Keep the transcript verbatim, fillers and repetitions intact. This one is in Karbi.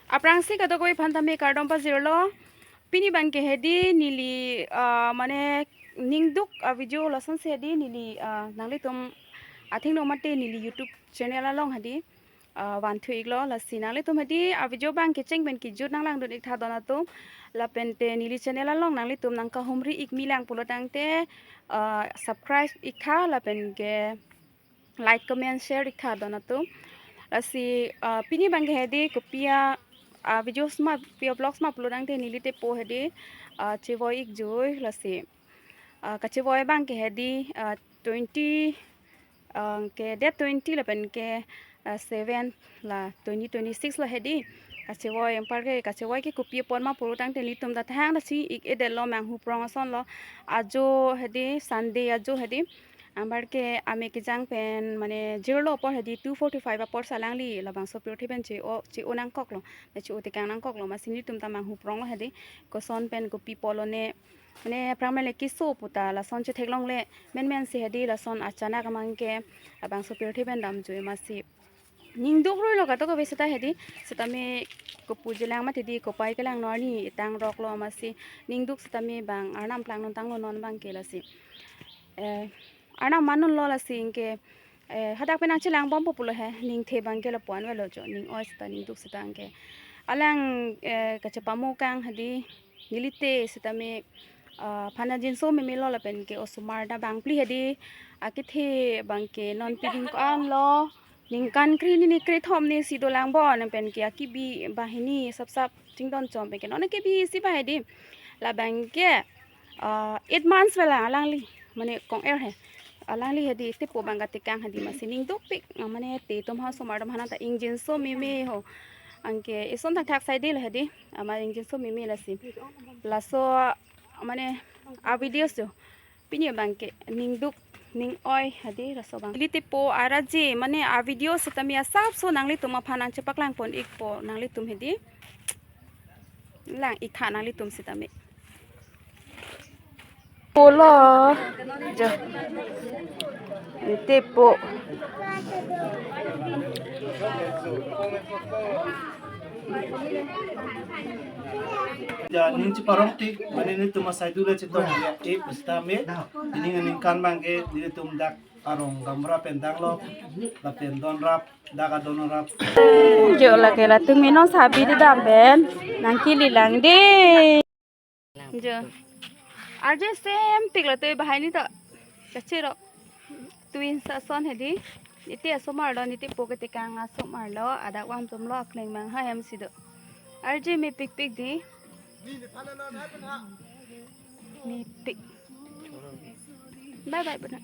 Aphrangsi kadokave aphan tame kardom pajirlo. Pini abangke hedi neli, ah, mane ningduk a-video lasonsi hedi neli, ah, nanglitum athengno mate neli YouTube channel along hedi, ah, vanthu iklo. Lasi nanglitum hedi a-video abangke cheng pen kejut nanglangdun iktha don atum. Lapente neli channel along nanglitum nangkahumri ikmi lang pulo tangte, ah, subscribe iktha lapenke like, comment, share iktha don atum. Lasi, ah, pini abangke hedi kopi a, ah, videos ma, kopi a-vlogs ma pulo tangte neli tepo hedi, ah, chevoi ikjui lasi. Ah, kachevoi abangke hedi, ah, twenty, ah, ke date twenty lapenke, ah, seven la twenty twenty-six lo hedi. Kachevoi anparke, kachevoi ke kopi apot ma pulo tangte nelitum ta thang ta si ik-edetlo, manghu prong asonlo. Ajo hedi Sunday ajo hedi. Anparke ame kejang pen mane jirlo apor hedi two forty-five apor si alangli labangso pirthe pen che-o, che-o nangkoklo. Na che-o tekang nangkoklo, amatsi nelitum ta manghu pronglo hedi. Koson pen kopi pulo ne, mane aphrang mele keso puta lason chetheklongle, menmensi hedi lason achanak abangke labangso pirthe pen damjui amatsi ningduk ruilo kadokave seta hedi, setame kopu jilang mati di, kopai kelang norni itang roklo amatsi ningduk setame bang Arnam plangnon tanglo non abangke lasi. Eh, Arnam manunlo lasi anke, eh, hadak pen nangchelang bompo pulo he, ningthe abangke lapu-an avelo jo, ning-oi seta ningduk seta anke. Alang, eh, kachepamokang hedi, nelite setame, ah, aphan angjinso memelo lapenke osomar ta bangphli hedi, akethe abangke non piding ko-anlo, ningkan kre hini kre thom ni si dolang bon, lapenke akibi banghini sapsap chingdon chom penke non akibi isi ba hedi. Labangke, ah, eight months ba lang alangli, mane kong-er he. Alangli hedi tepo abang katekang hedi amatsi ningdukpik, ah, mane te atum ha osomar atum aphan ta ingjinso meme ho. Anke ison thakthak saidelo hedi, amat ingjinso meme lasi. Laso mane a-videos jo. Pini abangke ningduk ning-oi hedi laso abang. Neli tepo arje mane a-video setame asapso nanglitum aphan nangchepaklang pon ikpo nanglitum hedi. Lang iktha nanglitum setame. Pulo. Jo. Tepo. Ja, ning cheparong ti, mane nelitum asai dule chetong ya, e pusitame, ining aningkan abangke, nelitum dak arong gamra pen danglo, lapen donrap, dak adonrap. Jo lake latum inon sabi di dam pen, nangkeli lang de. Jo. Arje sempik lo tu bahai ni to. Kachirok. Twins ason hedi. Neli te asomar lo, neli tepo ketekang asomar lo. Adak vamtum lo akleng mang ha hem si do. Arje mepikpik di. Mepik. Bye bye bana.